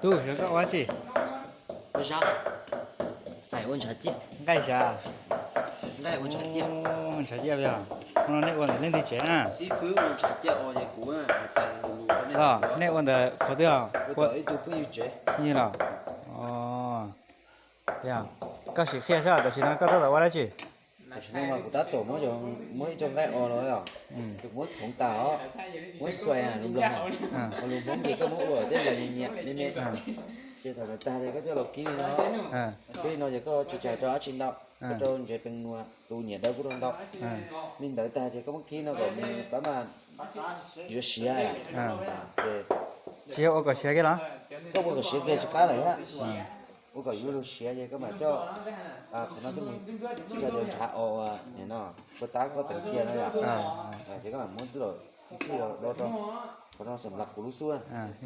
Tub, koj ua dab tsi? Xais ua ntshav ciaj. Nqaij sav? Nqaij ua ntshav ciaj. Ntshav ciaj li os. Hnub no nej ua ntawm leej twg tsev na? Los nej ua ntawm qhov twg os? Ib tug phooj ywg tsev. Phooj ywg los? Tiag, koj sim qhia saib, tam sim no koj tab tom ua dab tsi? Tam sim no mas kuv tab tom muab, muab ib co nqaij os los, muab txhoov tas os, muab ib xuais lus nplog, lus Hmoob ces koj muab ua tej los nyiam nyiam me me. Ces thaum ntawd tag ces koj coj los kib li no, kib li no ces koj tsis tsais rau dab tsi ntau, koj rau ntsev pees nua, tus nyiam dawb kuj rau ntau. Li ntawd tag ces koj muab kib no kom nws pab mas yuav siav. Ces tsis yog ua kom siav kiag los? Koj ua kom siav kiag tsis qab lawm thiab. Ua kom yuav luag siav ces koj mam coj qhov no coj mus tso cov ntshav os, nim no koj tab koj teev cia no yom, ces koj mam muab txij los txij txij los do rau. Qhov no xam las kuv lub xub.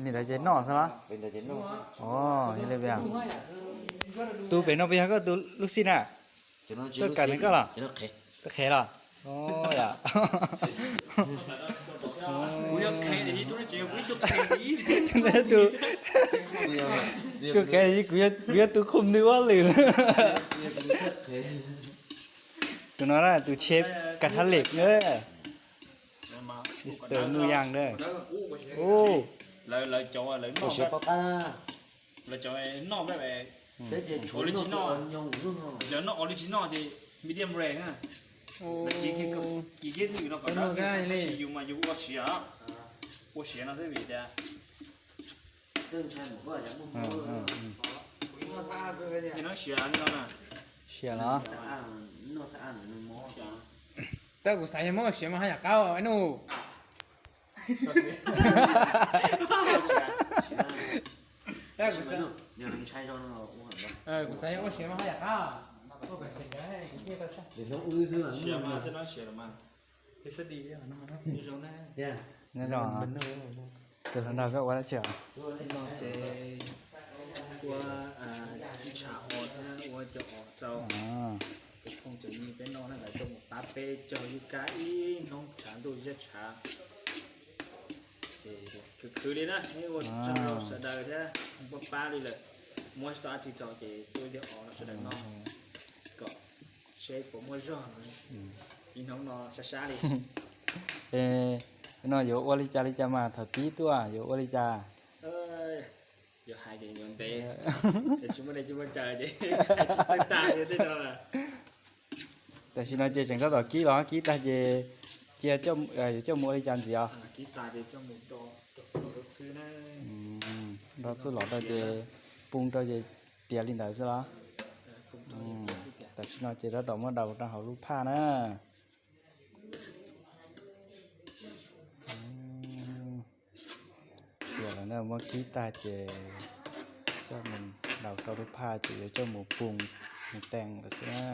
Li ntawd ces noj xwb los? Li ntawd ces noj xwb. Tus pem no puas yog koj tus lub xij na? Tuaj kawm nws koj los? Tuaj qhev los? Tus qhev, kuv yog tus khum nws ua lwm. Tus no na tus tsheb kas thab lem na. Mister Nuj Yaj na. Lawv cov noj ua li tsis noj, lawv noj ua li tsis noj ces medium rare na. Lawv kis kiag twj ywm no kom dawb, tab sis yus mas yus ua siav, ua siav no xwb vim tias no siav li no na. Siav los? Tab kuv xav yog muab ua siav mas haj yam qab ib nus. Kuv xav yog ua siav mas haj yam qab. Nyob zoo, tus hluas nraug koj ua dab tsi os? Ua ntshav os thiab ua cov os rau cov phooj cov ywg peb noj na, lawv tuaj mus pab peb cog yub kab ib hnub tshav ntuj ziab tshav. Ces khwv khwv li na, ua tsaug rau sawv daws thiab pab pab li lawm. Muab tsis tau dab tsi rau ces tuaj ib tiag os rau sawv daws noj kom seb puas muaj zog ib hnub no sab sab li. No yuav ua li cas li cas mas thaum pib tuaj yuav ua li cas? Yuav hais ces yuav ntev, tsis muaj dej tsis muaj cawv ces tsis tag li tej no. Tam sim no ces tseem tab tom kib los, kib tag ces cia yuav coj mus ua li cas ntxiv os? Nrog txuj lom rau ces poo rau ces tiav li ntawd xwb los? Tam sim no ces tab tom muab daus rau hauv lub phaj na. Tiav lawm na, muab kib tag ces coj mus daus rau lub phaj ces yuav coj mus poo mus tees lawm xwb na.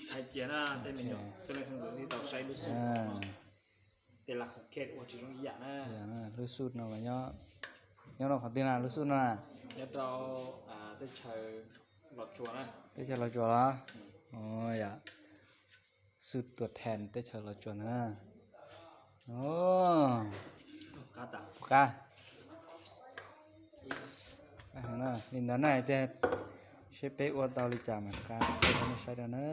Hais tias na, tej me nyuam txwj leej txwj ntxwv tau saib lub xub no, tej laj khoom kej ua tsis zoo ib yam na. Lub xub no mas nyob rau qhov twg na, lub xub no na? Nyob rau teb chaws Los Tsuas na. Teb chaws Los Tsuas los? Yog xub tuam thees teb chaws Los Tsuas ntag na. Qab, li ntawd na, seb peb ua tau li cas mas qab rau nej saib rau na.